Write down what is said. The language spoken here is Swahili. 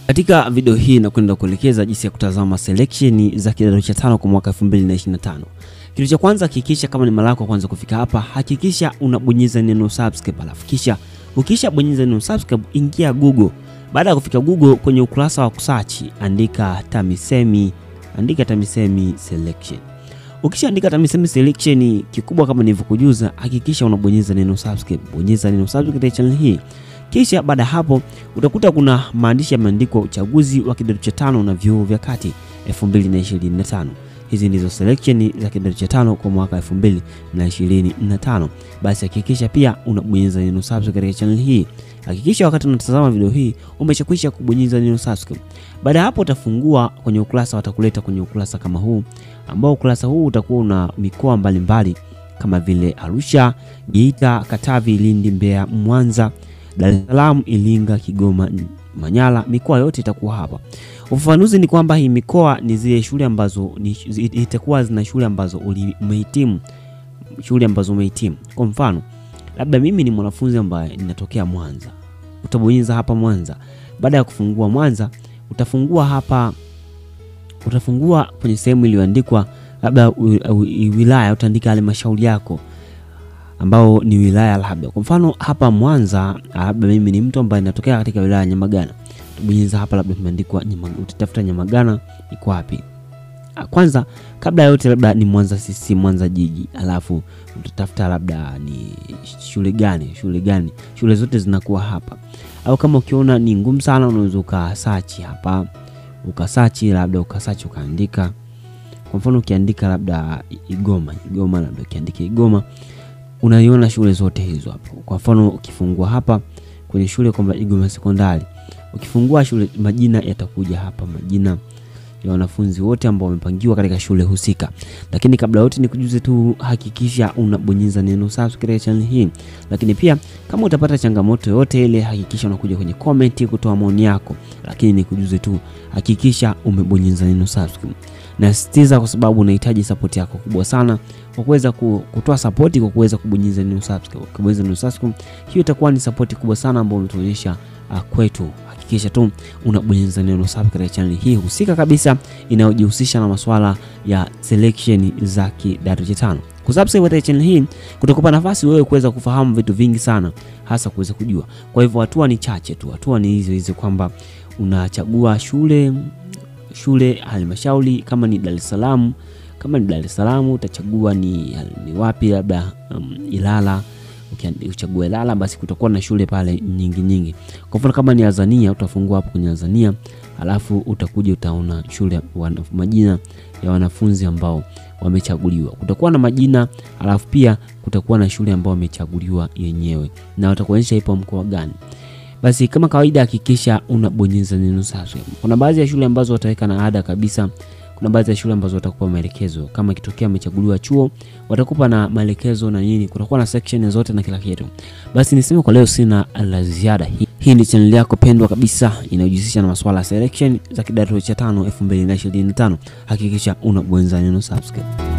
Katika video hii nakwenda kuelekeza jinsi ya kutazama selection za kidato cha 5 kwa mwaka 2025. Kitu cha kwanza, hakikisha kama ni mara yako kwanza kufika hapa, hakikisha unabonyeza neno subscribe, alafu kisha ukisha bonyeza neno subscribe ingia Google. Baada ya kufika Google, kwenye ukurasa wa kusearch andika TAMISEMI, andika TAMISEMI selection. Ukishaandika TAMISEMI selection, kikubwa kama nilivyokujuza, hakikisha unabonyeza neno subscribe. Bonyeza neno subscribe channel hii. Kisha baada hapo utakuta kuna maandishi yameandikwa uchaguzi wa kidato cha 5 na vyuo vya kati 2025. Hizi ndizo selection za kidato cha 5 kwa mwaka 2025. Basi hakikisha pia unabonyeza neno subscribe katika channel hii. Hakikisha wakati unatazama video hii umeshakwisha kubonyeza neno subscribe. Baada hapo utafungua kwenye ukurasa, watakuleta kwenye ukurasa kama huu, ambao ukurasa huu utakuwa una mikoa mbalimbali kama vile Arusha, Geita, Katavi, Lindi, Mbeya, Mwanza, Dar es Salaam, Iringa, Kigoma, Manyara. Mikoa yote itakuwa hapa. Ufafanuzi ni kwamba hii mikoa ni zile shule ambazo itakuwa zina shule ambazo umehitimu, shule ambazo umehitimu. Kwa mfano, labda mimi ni mwanafunzi ambaye ninatokea Mwanza. Utabonyeza hapa Mwanza. Baada ya kufungua Mwanza, utafungua hapa, utafungua kwenye sehemu iliyoandikwa labda wilaya, utaandika halmashauri yako ambao ni wilaya labda. Kwa mfano hapa Mwanza, labda mimi ni mtu ambaye natokea katika wilaya ya Nyamagana. Bonyeza hapa labda imeandikwa utatafuta Nyamagana iko wapi. Kwanza kabla yote labda ni Mwanza CC, Mwanza jiji, alafu utatafuta labda ni shule gani, shule gani. Shule zote zinakuwa hapa. Au kama ukiona ni ngumu sana unaweza ukasearch hapa. Ukasearch labda ukasearch ukaandika. Kwa mfano ukiandika labda Igoma, Igoma labda ukiandika Igoma unaiona shule zote hizo hapo. Kwa mfano ukifungua hapa kwenye shule kwamba Igoma Sekondari, ukifungua shule majina yatakuja hapa, majina ya wanafunzi wote ambao wamepangiwa katika shule husika. Lakini kabla yote nikujuze tu, hakikisha unabonyeza neno subscribe channel hii. Lakini pia kama utapata changamoto yote ile, hakikisha unakuja kwenye comment kutoa maoni yako. Lakini nikujuze tu, hakikisha umebonyeza neno subscribe. Nasisitiza kwa sababu unahitaji support yako kubwa sana kwa kuweza kutoa support kwa kuweza kubonyeza neno subscribe. Ukibonyeza neno subscribe, hiyo itakuwa ni support kubwa sana ambayo umetuonyesha kwetu. Hakikisha tu unabonyeza neno subscribe channel hii husika kabisa inayojihusisha na masuala ya selection za kidato cha 5. Kusubscribe channel hii kutakupa nafasi wewe kuweza kufahamu vitu vingi sana, hasa kuweza kujua. Kwa hivyo hatua ni chache tu, hatua ni hizo hizo kwamba unachagua shule, shule halmashauri, kama ni Dar es Salaam, kama ni Dar es Salaam utachagua ni wapi, labda Ilala. Ukichagua Ilala basi kutakuwa na shule pale nyingi nyingi. Kwa mfano kama ni Azania utafungua hapo kwenye Azania, alafu utakuja utaona shule majina ya wanafunzi ambao wamechaguliwa. Kutakuwa na majina, alafu pia kutakuwa na shule ambao wamechaguliwa yenyewe na watakuonyesha ipo mkoa gani. Basi kama kawaida hakikisha unabonyeza neno subscribe. Kuna baadhi ya shule ambazo wataweka na ada kabisa. Kuna baadhi ya shule ambazo watakupa maelekezo. Kama ikitokea umechaguliwa chuo, watakupa na maelekezo na nini. Kutakuwa na section zote na kila kitu. Basi niseme kwa leo sina la ziada. Hii ni channel yako pendwa kabisa inayojihusisha na masuala ya selection za kidato cha 5 2025. Hakikisha unabonyeza neno subscribe.